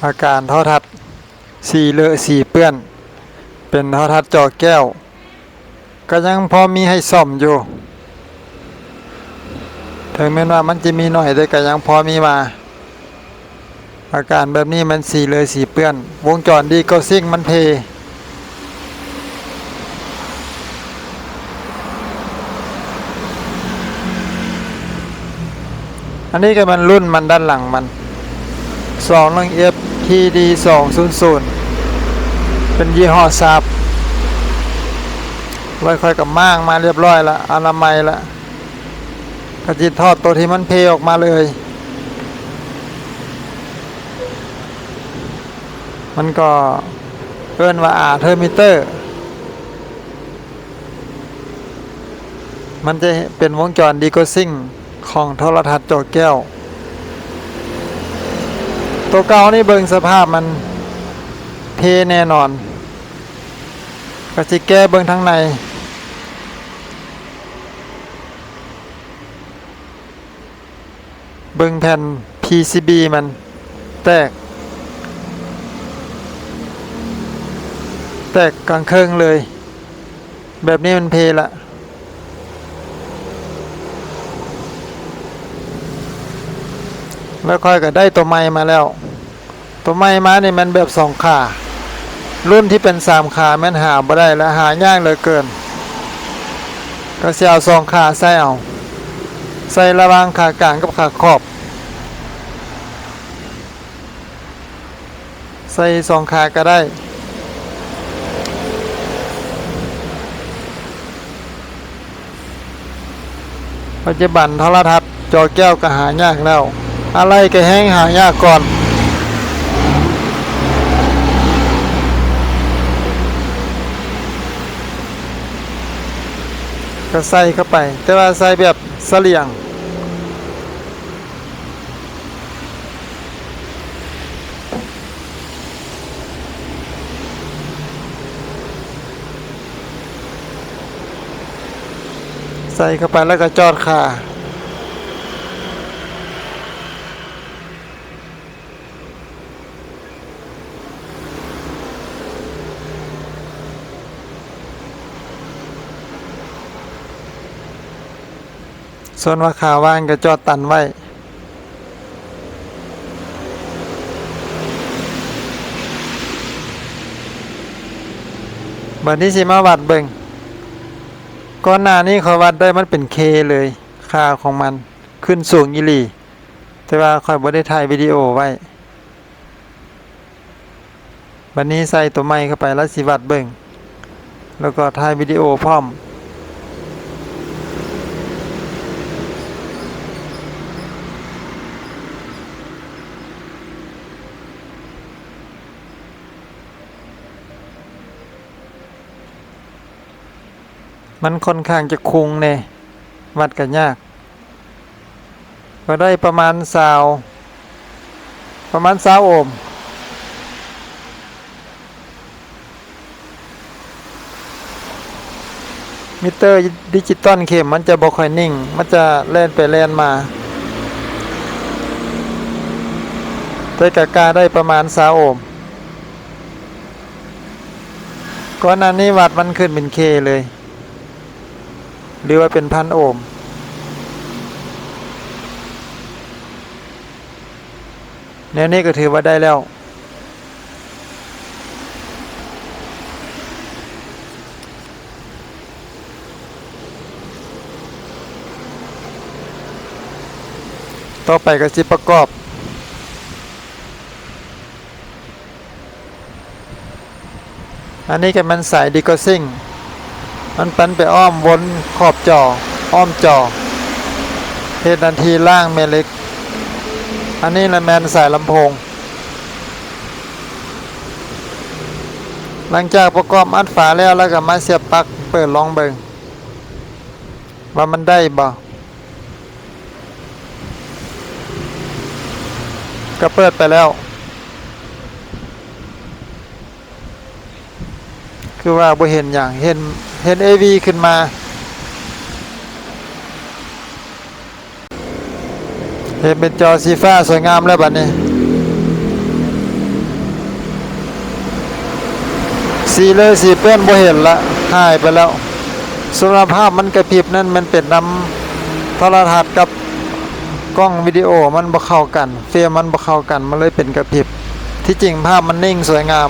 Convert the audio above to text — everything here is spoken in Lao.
ອາການໂທລະທັດສີເລາະສີເປື້ອນ ເປັນໂທລະທັດຈໍແກ້ວ ກໍຍັງພໍມີໃຫ້ສ້ອມຢູ່. ເຖິງແມ່ນວ່າມັນຈະມີໜ້ອຍ ແຕ່ກໍຍັງພໍມີວ່າ ອາການແບບນີ້ມັນສີເລາະສີເປື້ອນ ວົງຈອນດີໂກຊິງມັນເພ. ອັນນີ້ກໍແມ່ນລຸ້ນມັນ ດ້ານຫຼັງມັນ ສອງໜຶ່ງເອັຟທີດີສອງສູນສູນ ເປັນຍີ່ຫໍ້ຊາບ ແລ້ວຂ້ອຍກໍມ້າງມາລຽບຮ້ອຍລະ ອະນາໄມລະ ກໍຊິຖອດໂຕທີ່ມັນເພອອກມາເລີຍ. ມັນກໍເອີ້ນວ່າ ອາເທີມີເຕີ ມັນຈະເປັນວົງຈອນດີໂກຊິງຂອງໂທລະທັດຈໍແກ້ວ. ໂຕເກົ່ານີ້ເບິ່ງສະພາບມັນເພແນ່ນອນ ກໍຊິແກະເບິ່ງທາງໃນ ເບິ່ງແຜ່ນພີຊີບີມັນແຕກ ແຕກກາງເຄິ່ງເລີຍ ແບບນີ້ມັນເພລະ. ແລ້ວຂ້ອຍກໍໄດ້ໂຕໃໝ່ມາແລ້ວ. ໂຕໃໝ່ມານີ້ແມ່ນແບບສອງຂາ ລຸ້ນທີ່ເປັນສາມຂາແມ່ນຫາບໍ່ໄດ້ ແລະ ຫາຍາກເຫຼືອເກີນ ກໍຊິເອົາສອງຂາໃສ່ເອົາ ໃສ່ລະຫວ່າງຂາກາງກັບຂາຂອບ ໃສ່ສອງຂາກໍໄດ້. ປັດຈຸບັນໂທລະທັດຈໍແກ້ວກໍຫາຍາກແລ້ວ ອາໄຫຼ່ກໍແຮ່ງຫາຍາກກ່ອນ ກໍໃສ່ເຂົ້າໄປ ແຕ່ວ່າໃສ່ແບບສະຫຼຽງ. ໃສ່ເຂົ້າໄປແລ້ວກໍຈອດຂາ ສ່ວນວ່າຂາຫວ່າງກໍຈອດຕັນໄວ້. ບັດນີ້ຊິມາວັດເບິ່ງ ກ່ອນໜ້ານີ້ຂ້ອຍວັດໄດ້ມັນເປັນເຄເລີຍ ຄ່າຂອງມັນຂຶ້ນສູງອີ່ຫຼີ ແຕ່ວ່າຂ້ອຍບໍ່ໄດ້ຖ່າຍວິດີໂອໄວ້. ບັດນີ້ໃສ່ໂຕໃໝ່ເຂົ້າໄປ ແລ້ວຊິວັດເບິ່ງ ແລ້ວກໍຖ່າຍວິດີໂອພ້ອມ. ມັນຂ້ອນຂ້າງຈະຄຸ່ງແດ່ ວັດກໍຍາກ. ກໍໄດ້ປະມານຊາວ ປະມານຊາວໂອມ. ມິເຕີດິຈິຕອນເຂັມມັນຈະບໍ່ຄ່ອຍນິ່ງ ມັນຈະແລ່ນໄປແລ່ນມາ. ແຕ່ກະກາໄດ້ປະມານຊາວໂອມ. ກ່ອນໜ້ານີ້ວັດມັນຂຶ້ນເປັນເຄເລີຍ ຫຼືວ່າເປັນພັນໂອມ. ແນວນີ້ກໍຖືວ່າໄດ້ແລ້ວ. ຕໍ່ໄປກໍຊິປະກອບ. ອັນນີ້ກໍແມ່ນສາຍດີກອດຊິງ ມັນປັ່ນໄປອ້ອມວົນຂອບຈໍ ອ້ອມຈໍ ເຮັດໜ້າທີ່ລ້າງແມ່ເຫຼັກ. ອັນນີ້ລະແມ່ນສາຍລຳໂພງ. ຫຼັງຈາກປະກອບອັດຝາແລ້ວ ລະກະມາສຽບປັກເປີດລອງເບິ່ງວ່າມັນໄດ້ບໍ່. ກະເປີດໄປແລ້ວ ຄືວ່າບໍ່ເຫັນຫຍັງ ເຫັນ ເຫັນເອວີຂຶ້ນມາ ເຫັນເປັນຈໍສີຟ້າສວຍງາມແລ້ວບັດນີ້. ສີເລີຍສີເປື້ອນ ບໍ່ເຫັນລະ ຫາຍໄປແລ້ວ. ສ່ວນວ່າພາບມັນກະພິບນັ້ນ ມັນເປັນນຳໂທລະທັດກັບກ້ອງວິດີໂອມັນບໍ່ເຂົ້າກັນ, ເຟຣມມັນບໍ່ເຂົ້າກັນ ມັນເລີຍເປັນກະພິບ. ທີ່ຈິງພາບມັນນິ່ງສວຍງາມ.